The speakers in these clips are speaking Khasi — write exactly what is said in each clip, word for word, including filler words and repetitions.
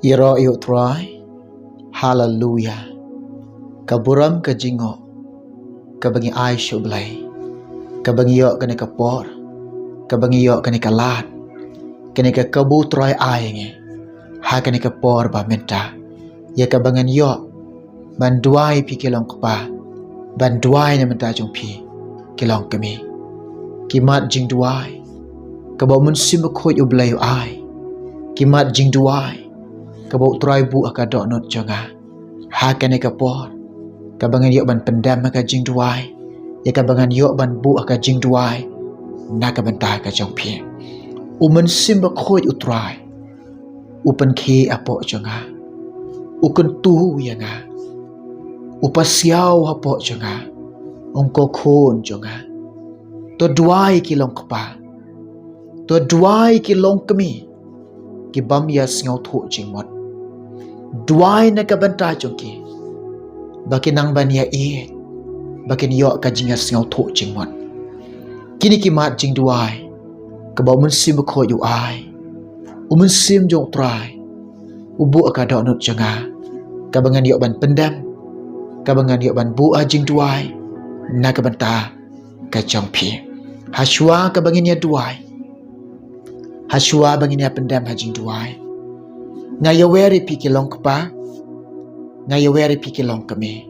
Ïaroh ïa u Trai. Haleluya. Ka burom ka jingïaroh kaba ngi ai sha u Blei, kaba ngi ïoh kane ka por, kaba ngi ïoh kane ka lad, kane ka kabu u Trai ai ïa ngi ha kane ka por ba mynta, ïa kaba ngan ïoh ban duwai ïa phi ki long kpa, ban duwai na bynta jong phi ki long kmie. Ki mat jingduwai kaba u Mynsiem Bakhuid u Blei u ai. Ki mat jingduwai kaba u Trai u buh ha ka dohnud jong nga ha kane ka por, kaba ngan ïoh ban pyndem ha ka jingduwai, ïa kaba ngan ïoh ban buh ha ka jingduwai na ka bynta ka jong phi. U Mynsiem Bakhuid u Trai u pynkhie hapoh jong nga, u kyntu ïa nga, u pasiaw hapoh jong nga, ong, ko khun jong nga, to duwai ki long kpa, to duwai ki long kmie, ki bym ïa sngewthuh jingmut. Duwai na ka bynta jong ki, ba kin nang ban ïaieit, ba kin ïoh ka jingïasngewthuh jingmut. Kine ki mat jingduwai kaba u Mynsiem Bakhuid u ai, u Mynsiem jong u Trai u buh ha ka dohnud jong nga, kaba ngan ïoh ban pyndem, kaba ngan ïoh ban buh ha jingduwai na ka bynta ka jong phi. Hashwa kaba ngin ïa duwai, hashwa ba ngin ïa pyndem ha jingduwai, nga ïawer ïa phi ki long kpa, nga ïawer ïa phi ki long kmie.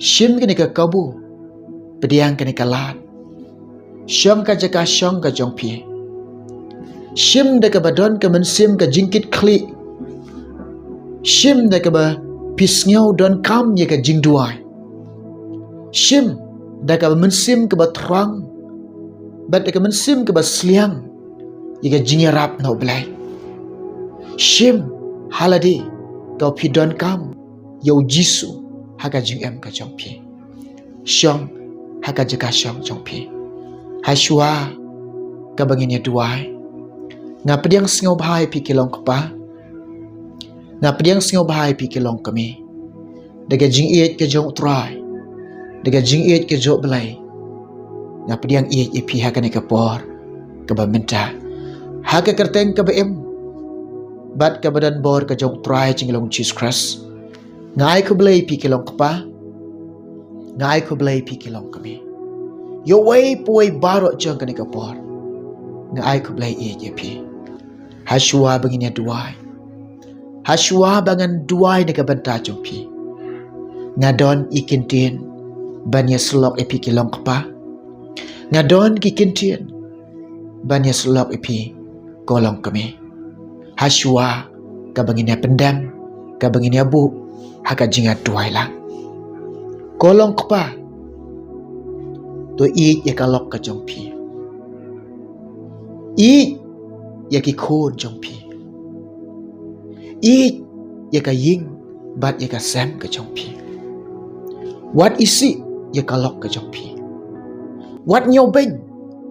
Shim kane ka kabu, pdiang kane ka lad, shong ha ka jaka shong ka jong phi. Shim da kaba don ka mynsiem ka jingkitkhlieh. Shim da kaba phi sngew donkam ïa ka jingduwai. Shim da kaba mynsiem kaba thrang, bad da ka mynsiem kaba sliang ïa ka jingïarap na u Blei. Shim ha lade kaba phi donkam ïa u Jisu ha ka jingim ka jong phi. Shong ha ka jaka shong jong phi. Hashwa kaba ngin ïa duwai, nga pdiang sngewbha ïa phi ki long kpa, nga pdiang sngewbha ïa phi ki long kmie. Da ka jingïeit ka jong u Trai, da ka jingïeit ka jong u Blei, nga pdiang ïeit ïa phi ha kane ka por kaba mynta, ha ka kyrteng kaba im bad kaba don bor ka jong u Trai jong ngi long Jisu Khrist. Nga ai khublei ïa phi ki long kpa, nga ai khublei ïa phi ki long kmie. Ïa uwei pa uwei baroh jong kane ka por, nga ai khublei ïa phi. Hashwa ba ngin ïa duwai, hashwa ba ngan duwai na ka bynta jong phi, nga don ki kyntien ban ïa sylok ïa phi ki long kpa. Nga don ki kyntien ban ïa sylok ïa phi ko long kmie. Hashwa kaba ngin ïa pyndem, kaba ngin ïa buh ha ka jingïaduwai lang. Ko long kpa, to ïeit ïa ka lok ka jong phi. Ïeit ïa ki khun jong phi. Ïeit ïa ka ïing bad ïa ka sem ka jong phi. Wat isih ïa ka lok ka jong phi. Wat ñiewbeiñ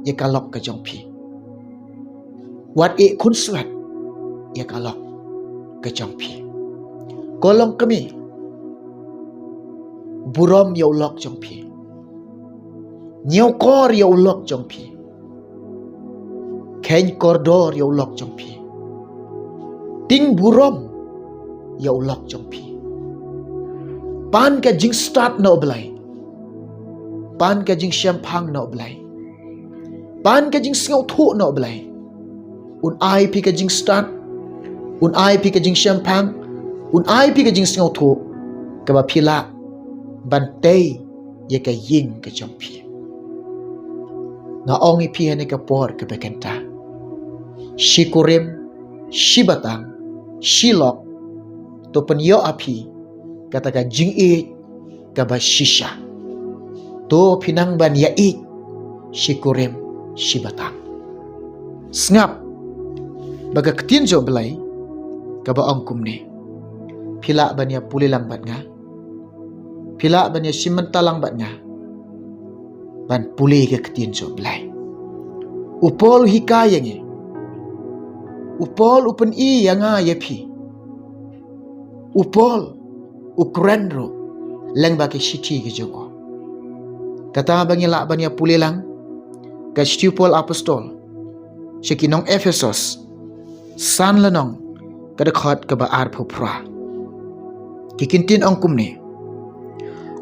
ïa ka lok ka jong phi. Wat ïeh khunswet ïa ka lok ka jong phi. Ko long kmie, burom ïa u lok jong phi. Ñiewkor ïa u lok jong phi. Kheiñ kordor ïa u lok jong phi. Tieng burom ïa u lok jong phi. Pan ka jingstad na u Blei, pan ka jingshemphang na u Blei, pan ka jingsngewthuh na u Blei. Un ai phi ka jingstad, un ai phi ka jingshemphang, un ai phi ka jingsngewthuh kaba phi lah ban tei ïa ka ïing ka jong phi. Nga ong ïa phi ha kane ka por kaba kynta, shi kurim, shi batang, shi lok, to pynïoh ha phi kata ka jingïeit kaba shisha. To phi nang ban ïa ïeit shi kurim shi batang. Sngap ba ka ktien jong u Blei kaba ong kumne. Phi lah ban ïa pule lang bad nga. Phi lah ban ïa shim bynta lang bad nga ban pule ka ktien jong u Blei. U Paul u hikai ïa ngi. U Paul u pyni ïa nga ïa phi. U Paul u kren ruh lyngba ki shithi ki jong u. Kata ba ngi lah ban ïa pule lang, ka shithi u Paul apostol sha ki nong Ephesos, san lynnong, Ka dkhot kaba arphew phra. Ki ktien ong kumne.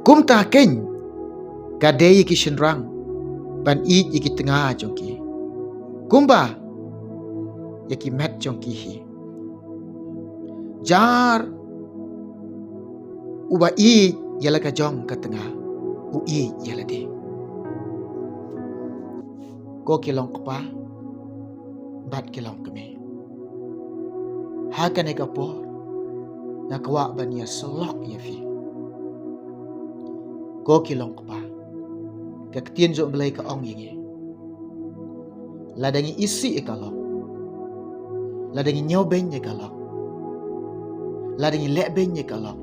Kumta kein, ka dei ïa ki shynrang ban ïeit ïa ki tnga jong ki kumba ïa ki met jong ki hi. Jar uba ïeit ïa la ka jong ka tnga, u ïeit ïa lade. Ko ki long kpa bad ki long kmie, ha kane ka por nga kwah ban ïasyllok ïa phi. Ko ki long kpa, ka ktien jong U Blei ka ong ïa ngi, lada ngi isih ïa ka lok, lada ngi ñiewbeiñ ïa ka lok, lada ngi lehbeiñ ïa ka lok,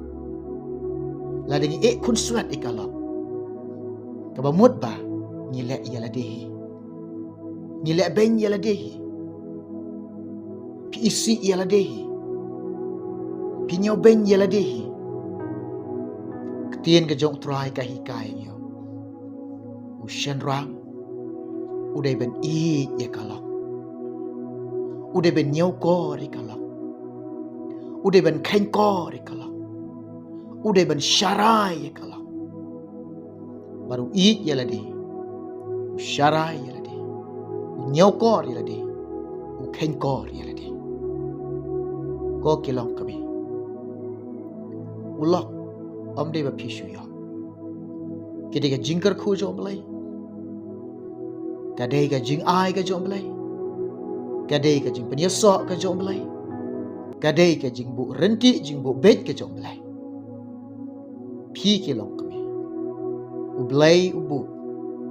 lada ngi ïeh khunswet ïa ka lok, kaba mut ba ngi leh ïa lade hi, ngi lehbeiñ ïa lade hi, phi isih ïa lade hi, phi ñiewbeiñ ïa lade hi. Ktien ka jong U Trai ka hikai ïa ngi, u shynrang u dei ban ïeit ïa ka lok, u dei ban ñiewkor ïa ka lok, u dei ban kheiñkor ïa ka lok, u dei ban sharai ïa ka lok. Bad u ïeit ïa lade, u sharai ïa lade, u ñiewkor ïa lade, u kheiñkor ïa lade. Ko ki long kmie, u lok ym dei ba phi shu ïoh. Ki dei ka jingkyrkhu jong U Blei, ka dei ka jingai ka jong U Blei, ka dei ka jingpynïasoh ka jong U Blei, ka dei ka jingbuh rynti, jingbuh beit ka jong U Blei. Phi ki long kmie, U Blei u buh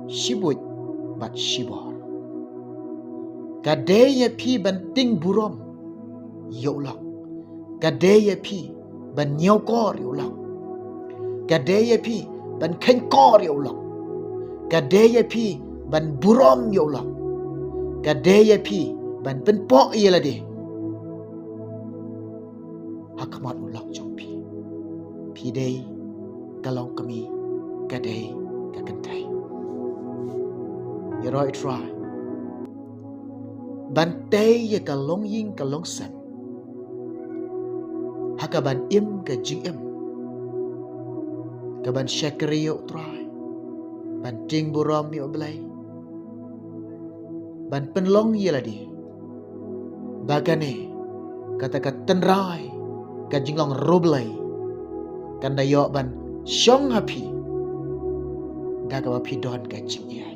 shibuit bad shibor. Ka dei ïa phi ban tieng burom ïa u lok, ka dei ïa phi ban ñiewkor ïa u lok, ka dei ïa phi ban kheiñkor ïa u lok, ka dei ïa phi ban burom ïa u lok, ka dei ïa phi ban pynpoh ïa lade ha khmat u lok jong phi. Phi dei ka long kmie, ka dei ka kynthei. Ïaroh U Trai ban tei ïa ka longïing ka longsem ha kaban im ka jingim, kaban shakri ïa U Trai, ban tieng burom ïa U Blei, ban pynlong ïa lade ba kane kata ka tynrai ka jinglong riewblei kan da ïoh ban shong ha phi da kaba phi don ka jingïeit.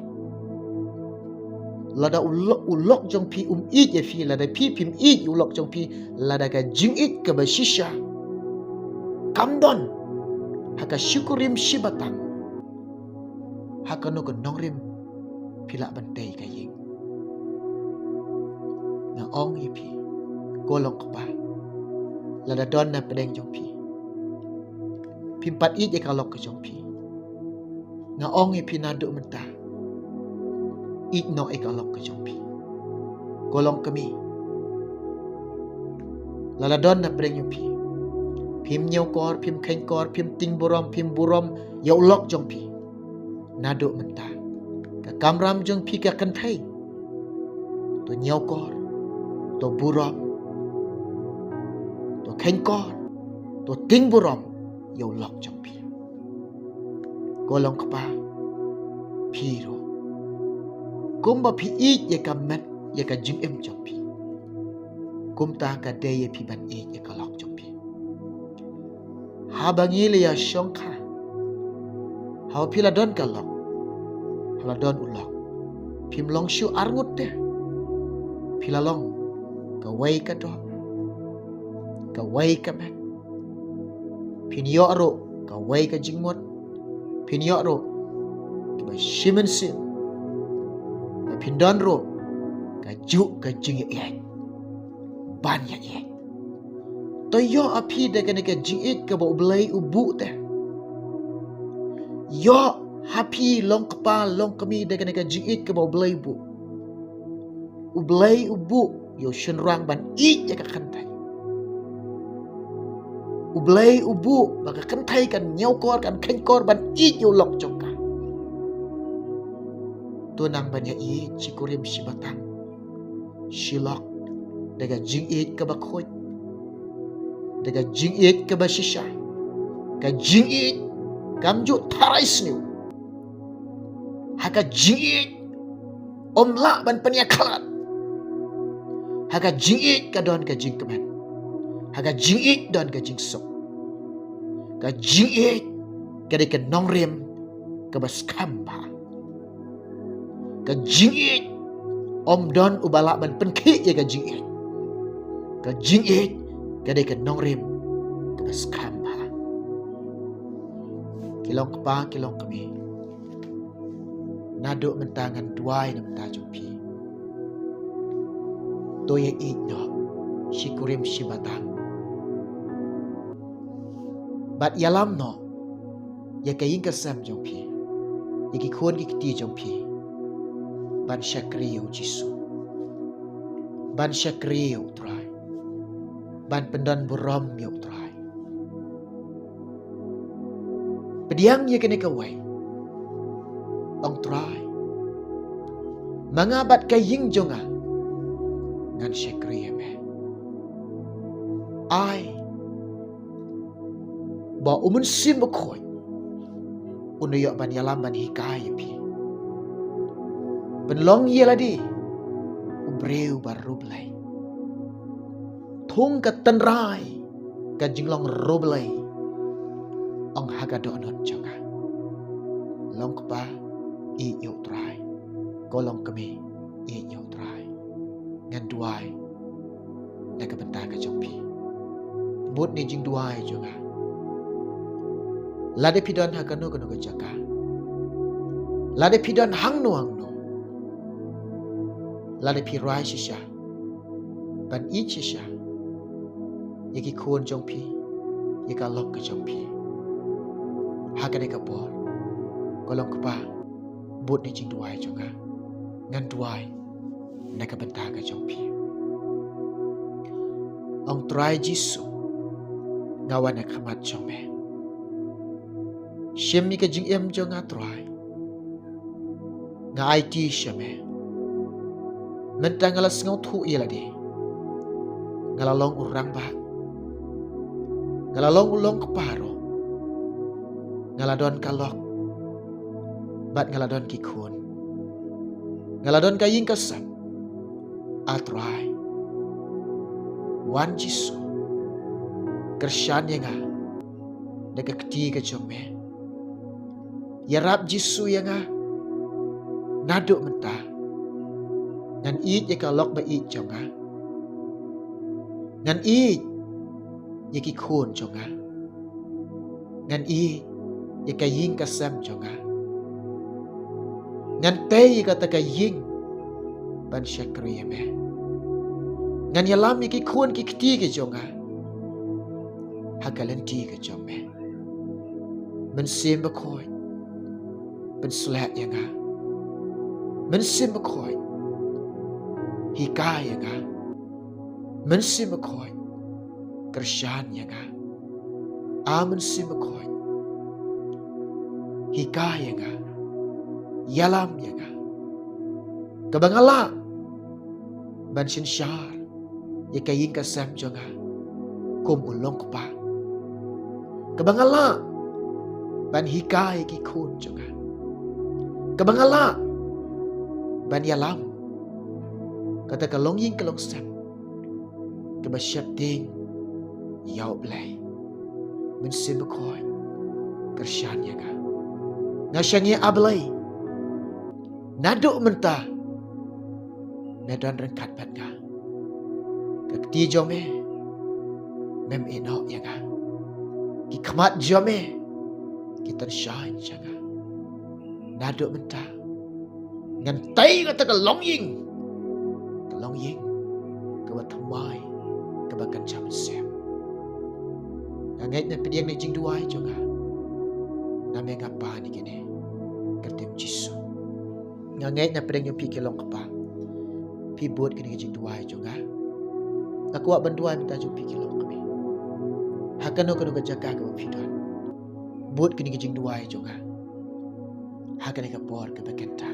Lada u lok, u lok jong phi um ïeit ïa phi, lada phi phim ïeit ïa u lok jong phi, lada ka jingïeit kaba shisha kam don ha ka shikurim shibatang, ha kano ka nongrim phi lah ban tei ka ïing? Nga ong ïa phi, ko long kpa, lada don na pdeng jong phi, phim pat ïeit ïa ka lok ka jong phi, nga ong ïa phi naduh mynta, ïeit noh ïa ka lok ka jong phi. Ko long kmie, lada don na pdeng jong phi, phim ñiewkor, phim kheiñkor, phim tieng burom, phim burom ïa u lok jong phi, naduh mynta ka kamram jong phi ka kynthei, to ñiewkor, to burom, to kheiñkor, to tieng burom ïa u lok jong phi. Ko long kpa, phi ruh kumba phi ïeit ïa ka met, ïa ka jingim jong phi, kumta ka dei ïa phi ban ïeit ïa ka lok jong phi. Haba ngi la ïa shongkha, haba phi la don ka lok, haba la don u lok, phim long shu arngut te, phi la long kawei ka doh, kawei ka met, phin ïoh ruh kawei ka jingmut, phin ïoh ruh kiba shi mynsiem, ba phin don ruh kajuh ka jingïeit ban ïa ïeit. To ïoh ha phi da kane ka jingïeit kaba U Blei u buh te. Ïoh ha phi long kpa long kmie da kane ka jingïeit kaba U Blei u buh. U Blei u buh ïa u shynrang ban ïeit ïa ka kynthei. U Blei u buh ba ka kynthei kan ñiewkor, kan kheiñkor ban ïeit ïa u lok jong ka. To nang ban ïa ïeit shikurim shibatang, shi lok da ka jingïeit kaba khuid, Da ka jingïeit kaba shisha, ka jingïeit kam ju tharai sniew. Ha ka jingïeit ym lah ban pynïakhlad. Ha ka jingïeit ka don ka jingkmen. Ha ka jingïeit don ka jingsuk. Ka jingïeit ka dei ka nongrim kaba skhem bha. Ka jingïeit ym don uba lah ban pynkhih ïa ka jingïeit. Ka jingïeit ka dei ka nongrim kaba skhem bha. Ki long kpa, ki long kmie, naduh mynta ngan duwai na bynta jong phi. To ïa ïeit noh shi kurim shi batang bad ïalam noh ïa ka ïing ka sem jong phi, ïa ki khun ki kti jong phi, ban shakri ïa u Jisu, ban shakri ïa u Trai, ban pyndon burom ïa u Trai. Pdiang ïa kane kawei. Ong Trai, ma nga bad ka ïing jong nga ngan shakri ïa me. Ai ba u Mynsiem Bakhuid un ïoh ban ïalam ban hikai ïa phi. Pynlong ïa lade u briew ba riewblei. Thung ka tynrai ka jinglong riewblei. Ong ha ka dohnud jong nga. Long kpa, ïeit ïa u Trai. Ko long kmie, ïeit ïa u Trai. Ngan duwai na ka bynta ka jong phi. Bud ïa ka jingduwai jong nga. Lada phi don ha kano kano ka jaka, lada phi don hangno hangno, lada phi rwai shisha ban ïeit shisha ïa ki khun jong phi, ïa ka lok ka jong phi, ha kane ka por, ko long kpa, bud ïa ka jingduwai jong nga. Ngan duwai na ka bynta ka jong phi. Ong Trai Jisu, nga wan ha khmat jong me. Shim ïa ka jingim jong nga Trai. Nga aiti sha me. Mynta nga la sngewthuh ïa lade. Nga la long u rangbah. Nga la long u long kpa ruh. Nga la don ka lok bad nga la don ki khun. Nga la don ka ïing ka sem. A Trai, wan Jisu, kyrshan ïa nga da ka kti ka jong me. Ïarap Jisu ïa nga. Naduh mynta ngan ïeit ïa ka lok ba ïeit jong nga. Ngan ïeit ïa ki khun jong nga. Ngan ïeit ïa ka ïing ka sem jong nga. Ngan tei ïa kata ka ïing ban shakri ïa me. Ngan ïalam ïa ki khun ki kti ki jong nga ha ka lynti ka jong me. Mynsiem Bakhuid, pynshlur ïa nga. Mynsiem Bakhuid, hikai ïa nga. Mynsiem Bakhuid, kyrshan ïa nga. A Mynsiem Bakhuid, hikai ïa nga. Ïalam ïa nga. Kaba nga lah ban synshar ïa ka ïing ka sem jong nga kum u long kpa. Kaba nga lah ban hikai ïa ki khun jong nga. Kaba nga lah ban ïalam kata ka longïing ka longsem kaba sheptieng ïa u Blei. Mynsiem Bakhuid, kyrshan ïa nga. Nga shaniah, A Blei, naduh mynta me don ryngkat bad nga. Ka kti jong me mem ïehnoh ïa nga. Ki khmat jong me ki tyngshaiñ sha nga. Naduh mynta ngan tei kata ka longïing, ka longïing kaba thymmai, kaba kynja mynsiem. Nga ngeit na pdiang ïa ka jingduwai jong nga. Na me nga pan ïa kine ha ka kyrteng Jisu. Nga ngeit na pdeng jong phi ki long kpa, phi bud kine ki jingduwai jong nga. Nga kwah ban duwai mynta jong phi ki long kmie, ha kano kano ka jaka kaba phi don. Bud kine ki jingduwai jong nga ha kane ka por kaba kynta.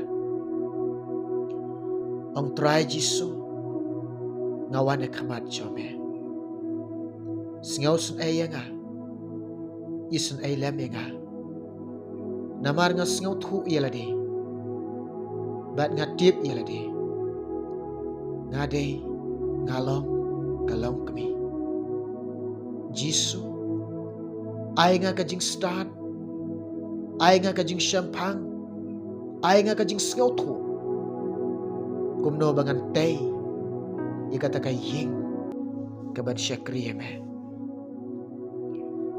Ong Trai Jisu, nga wan ha khmat jong me. Sngewsynei ïa nga. Isynei lem ïa nga. Namar nga sngewthuh ïa lade bad nga tip ïa lade. Nga dei, nga long ka longkmie. Jisu, ai nga ka jingstad, ai nga ka jingshemphang, ai nga ka jingsngewthuh kumno ba ngan tei ïa kata ka ïing kaban shakri ïa me.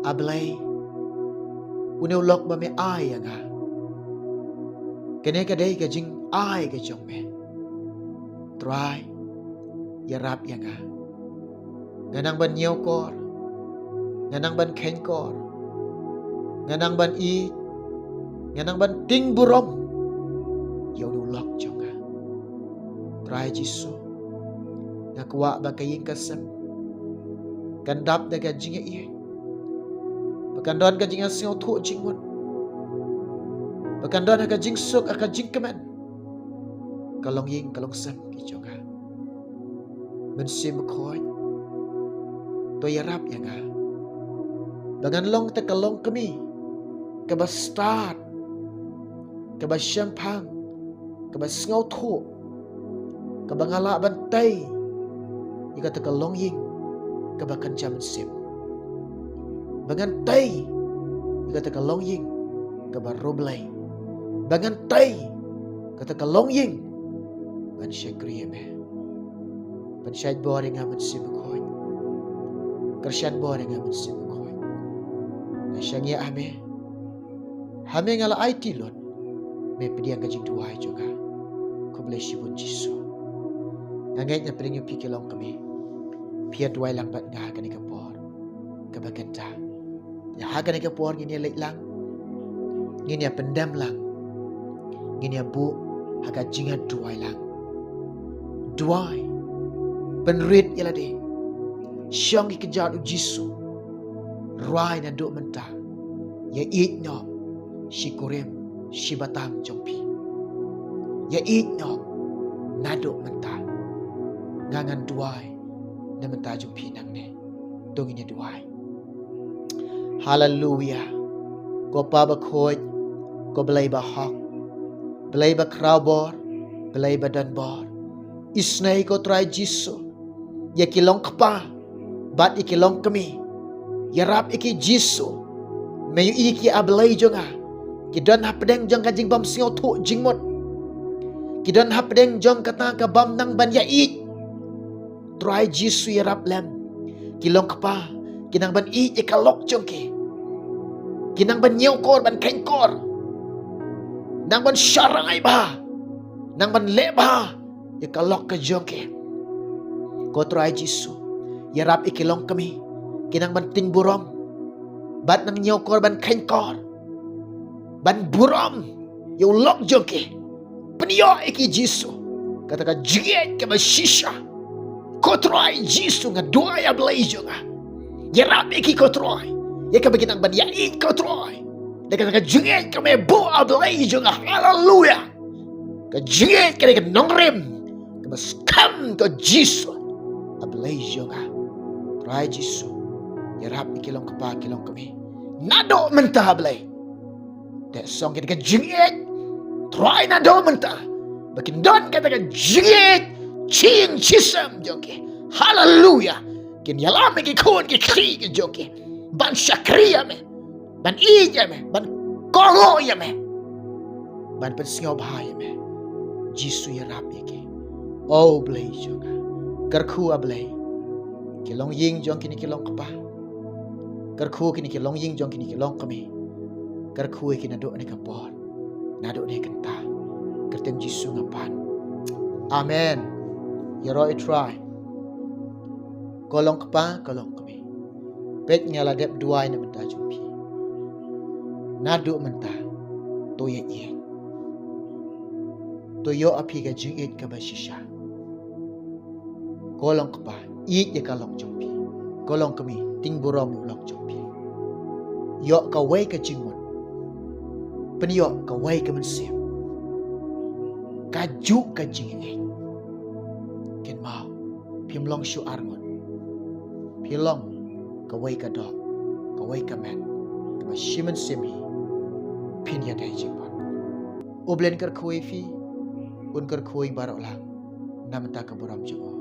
A Blei, une u lok ba me ai ïa nga, kane ka dei ka jingai ka jong me. Trai, ïarap ïa nga. Nga nang ban ñiewkor, nga nang ban kheiñkor, nga nang ban ïeit, nga nang ban tieng burom ïa une u lok jong nga. Trai Jisu, nga kwah ba ka ïing ka sem kan dap da ka jingïaieit, ba kan don ka jingïasngewthuh jingmut, ba kan don ha ka jingsuk, ha ka jingkmen ka longïing ka longsem ki jong nga. Mynsiem Bakhuid, to ïarap ïa nga ba ngan long te ka longkmie kaba stad, kaba shemphang, kaba sngewthuh, kaba nga lah ban tei ïa kata ka longïing kaba kynja mynsiem, ba ngan tei ïa kata ka longïing kaba riewblei, ba ngan tei ïa kata ka longïing ban shakri ïa me. Pynshait bor ïa nga Mynsiem Bakhuid. Kyrshan bor ïa nga Mynsiem Bakhuid. Nga shaniah ha me. Ha me nga la aiti lut. Me pdiang ka jingduwai jong nga. Khublei shibun Jisu. Nga ngeit na pdeng ïa phi ki longkmie, phi ïa duwai lang bad nga ha kane ka por kaba kynta. Ïa ha kane ka por ngin ïa leit lang, ngin ïa pyndem lang, ngin ïa buh ha ka jingïaduwai lang. Duwai, pynrit ïa lade, shong ïa ka kjat u Jisu. Rwai naduh mynta, ïa ïeit noh shi kurim shi batang jong phi. Ïa ïeit noh naduh mynta. Nga ngan duwai na mynta jong phi nangne. To ngin ïa duwai. Haleluia. Ko Pa Bakhuid, ko Blei bahok, Blei bakhraw bor, Blei badon bor. Isynei ko Trai Jisu ïa ki longkpa bad ïa ki longkmie. Ïarap ïa ki Jisu. Me ïohi ki A Blei jong nga, ki don hapdeng jong ka jingbym sngewthuh jingmut, ki don hapdeng jong kata ka bym nang ban ïaieit. Trai Jisu ïarap lem. Ki longkpa ki nang ban ïeit ïa ka lok jong ki. Ki nang ban ñiewkor ban kheiñkor, nang ban sharai bha, nang ban leh bha ïa ka lok ka jong ki. Ko Trai Jisu, ïarap ïa ki longkmie, ki nang ban tieng burom bad nang ñiewkor ban kheiñkor, ban burom ïa u lok jong ki. Pynïoh ïa ki Jisu kata ka jingïeit kaba shisha. Ko Trai Jisu, nga duwai A Blei jong nga, ïarap ïa ki ko Trai, ïa kaba ki nang ban ïaieit ko Trai da kata ka jingïeit kaba me buh A Blei jong nga. Haleluia. Ka jingïeit ka dei ka nongrim kaba skhem ko Jisu, A Blei jong nga. Trai Jisu, ïarap ïa ki longkpa ki longkmie naduh mynta A Blei. Te song ki da ka jingïeit Trai naduh mynta, ba kin don kata ka jingïeit shi ïing shi sem jong ki. Haleluia. Kin ïalam ïa ki khun ki kti ki jong ki ban shakri ïa me, ban ïeit ïa me, ban kohnguh ïa me, ban pynsngewbha ïa me. Jisu, ïarap ïa ki. O Blei jong nga, kyrkhu A Blei ki longïing jong kine ki longkpa, kyrkhu kine ki longïing jong kine ki longkmie, kyrkhu ïa ki naduh kane ka por, naduh kane kynta. Kyrteng Jisu nga pan. Amen. Ïaroh ïa Trai. Ko longkpa, ko longkmie, peit nga la dep duwai na bynta jong phi. Naduh mynta, to ïaieit, to ïoh ha phi ka jingïeit kaba shisha. Ko longkpa, ïeit ïa ka lok jong phi. Ko longkmie, tieng burom ïa u lok jong phi. Ïoh kawei ka jingmut, pynïoh kawei ka mynsiem, kajuh ka jingïeit. Kynmaw, phim long shu arngut, phi long kawei ka doh, kawei ka met, kaba shi mynsiem hi phin ïadei jingmut. U Blei un kyrkhu ïa phi, un kyrkhu ïa baroh lang na ka bynta ka burom jong u.